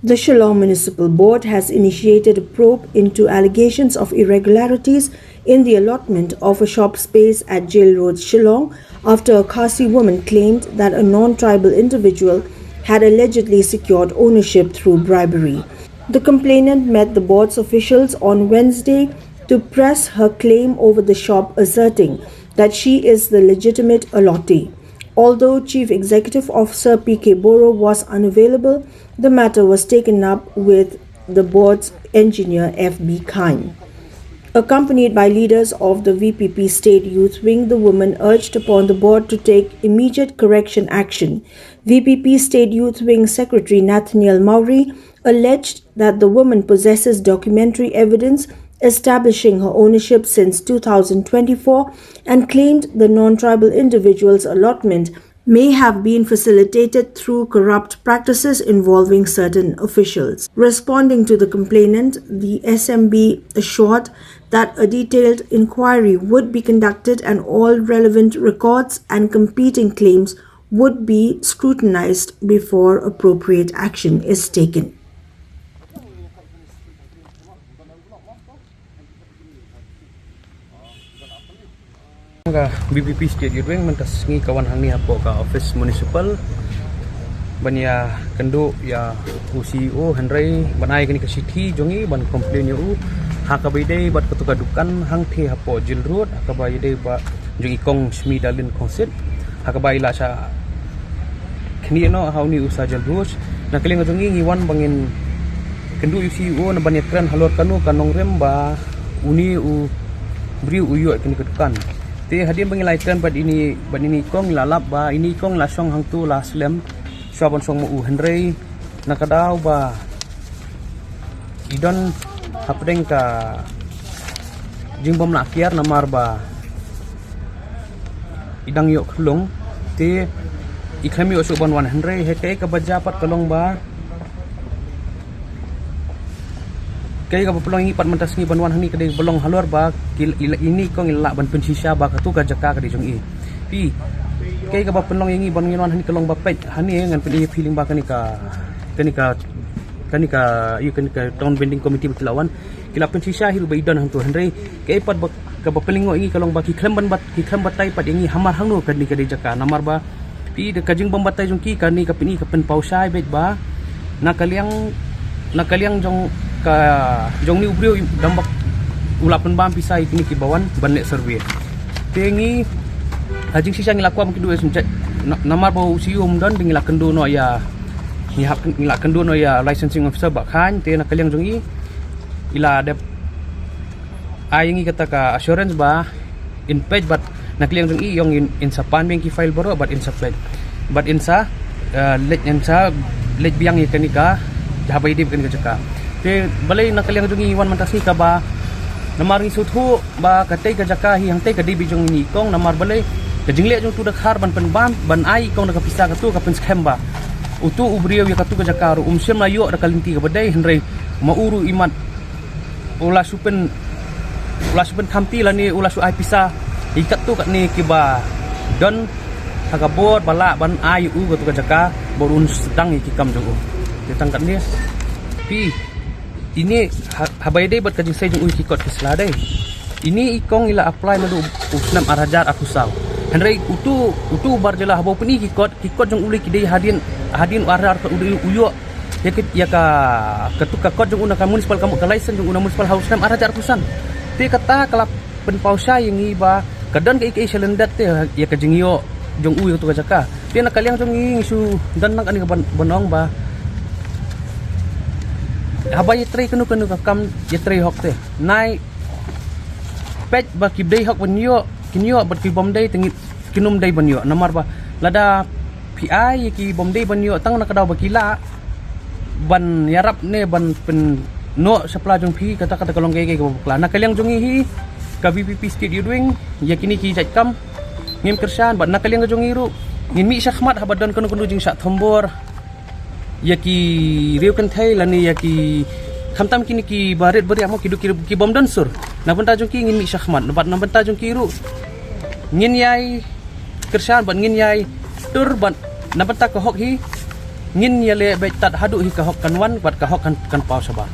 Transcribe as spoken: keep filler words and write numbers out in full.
The Shillong Municipal Board has initiated a probe into allegations of irregularities in the allotment of a shop space at Jail Road, Shillong, after a Khasi woman claimed that a non-tribal individual had allegedly secured ownership through bribery. The complainant met the board's officials on Wednesday to press her claim over the shop, asserting that she is the legitimate allottee. Although Chief Executive Officer P K Boro was unavailable, the matter was taken up with the board's engineer F B Khan. Accompanied by leaders of the V P P State Youth Wing, the woman urged upon the board to take immediate correction action. V P P State Youth Wing Secretary Nathaniel Mowry alleged that the woman possesses documentary evidence establishing her ownership since two thousand twenty-four and claimed the non-tribal individual's allotment may have been facilitated through corrupt practices involving certain officials. Responding to the complainant, the S M B assured that a detailed inquiry would be conducted and all relevant records and competing claims would be scrutinized before appropriate action is taken. Ka V P P State Youth Wing mynta ka sngi ka wan hangne hapoh ka office municipal ban ïa kynduh ïa u C E O, hynrei ban ai kane ka shithi jong ngi ban complain ïa u ha kaba ïadei bad katu ka dukan hangthie hapoh Jail Road, ha kaba ïadei bad jong i Kong Shmi Darlin Khongsit, ha kaba i la shah khnieh noh ha une u Sajal Bush. Na ka liang jong ngi, ngi wan ba ngin kynduh ïa u C E O na ban ïa kren halor kano ka nongrim ba une u briew u ïoh ïa kane ka dukan. Te hadien ba ngi la ïa kren bad ine, bad ine i kong, i la lap ba ine i kong i la shong hangtu, la slem shuwa ban shong ma u, hynrei na ka daw ba i don hapdeng ka jingbym lah kiar namar ba i dang ïoh khlung, te i khlem ïoh shuh ban wan, hynrei hei kaei kaba jia pat ka long ba kaei kaba pynlong ïa ngi pat mynta ka sngi ban wan hangne ka dei ba long halor ba ki, i, ine i kong i la lah ban pynshisha ba katu ka jaka ka dei jong i. Phi, kaei kaba pynlong ïa ngi ban ngin wan hangne ka long ba peit hangne ngan pyni ïa phi lyngba kane ka, kane ka, kane ka, ïa kane ka town vending committee ba ki la wan, ki la pynshisha hi ruh ba i don hangtu, hynrei kaei pat ba kaba pynlyngngoh ïa ngi ka long ba ki khlem ban bat, ki khlem batai pat ïa ngi hamar hangno kane ka dei jaka, namar ba phi, da ka jingbym batai jong ki, kane ka pyni ka pynpaw shai beit ba na ka liang, na ka liang jong ka, jong une u briew i dang bak u la pynbam pisa ïa kine kiba wan ban leh survey. Te ngi ha jingshisha ngi la kwah ban kynduh ïa u C E O, namar ba u C E O um don, te ngi la kynduh noh ïa, ngi hap, ngi la kynduh noh ïa licensing officer Bah Khan, te na ka liang jong i i la dep ai ïa ngi kata ka assurance ba in peit bad na ka liang jong i, ïong in, in sa pan biang ki file baroh bad in sa peit bad in sa, eh, leit, in sa leit biang ïa kane ka, haba ïadei bad kane ka jaka. Te balei na ka liang jong i wan mynta ka sngi kaba, namar ngi sngewthuh ba katei ka jaka hi hangtei ka dei beit jong ine i kong, namar balei ka jingleh jong utu u dkhar ban pynbam, ban ai i kong da ka pisa katu ka pynskhem ba utu u briew ïa katu ka jaka ruh um shym la ïoh da ka lynti kaba dei, hynrei ma u ruh imat u la shu pyn, u la shu pynkhamti lane u la shu ai pisa ïa katto katne kiba don ha ka bor ba lah ban ai u katu ka jaka bad un sdang ïa ki kam jong u. Te tang katne, phi, ine ha, haba ïadei bad ka jingsei jong u ïa ki kot ki sla dei, ine i kong i la apply naduh u snem ar hajar arphew saw. Hynrei utu, utu u bar jylla haba u pyni ki kot, ki kot jong u lei ki dei hadien, hadien u ar hajar arphew saw u dei u ïoh ïa ki, ïa ka, katu ka kot jong u na ka municipal, ka, ka license jong u na municipal ha u snem ar hajar arphew san. Te kata ka la pynpaw shai ïa ngi ba ka don kaei kaei sha lyndet te ïa ka jingïoh jong u ïa katu ka jaka. Te na ka liang jong ngi ngi shu don tang kane ka ban, ban ong ba haba ïatrei kano kano ka kam ïatrei hok te. Nai peit ba ki dei hok ban ïoh kin ïoh bad ki bym dei te ngi kin ym dei ban ïoh, namar ba lada phi ai ïa ki bym dei ban ïoh tang na ka daw ba ki lah ban ïarap ne ban pynnoh shapla jong phi, kata, kata ka long kaei kaei kaba bakla. Na ka liang jong ngi hi ka V P P State Youth Wing, ïa kine ki jait kam ngim kyrshan, bad na ka liang ka jong ngi ruh ngin mih shakhmat haba don kano kano jingshah thombor ïa ki riew kynthei lane ïa ki, khamtam kine kiba rit ba riah mo, ki dei ki, ki bym don sur. Na bynta jong ki ngin mih shakhmat bad na bynta jong ki ruh ngin ïai kyrshan bad ngin ïai tur bad na bynta ka hok hi Ngin ïaleh beit tad haduh hi ka hok kan wan bad ka hok kan kan paw shabar.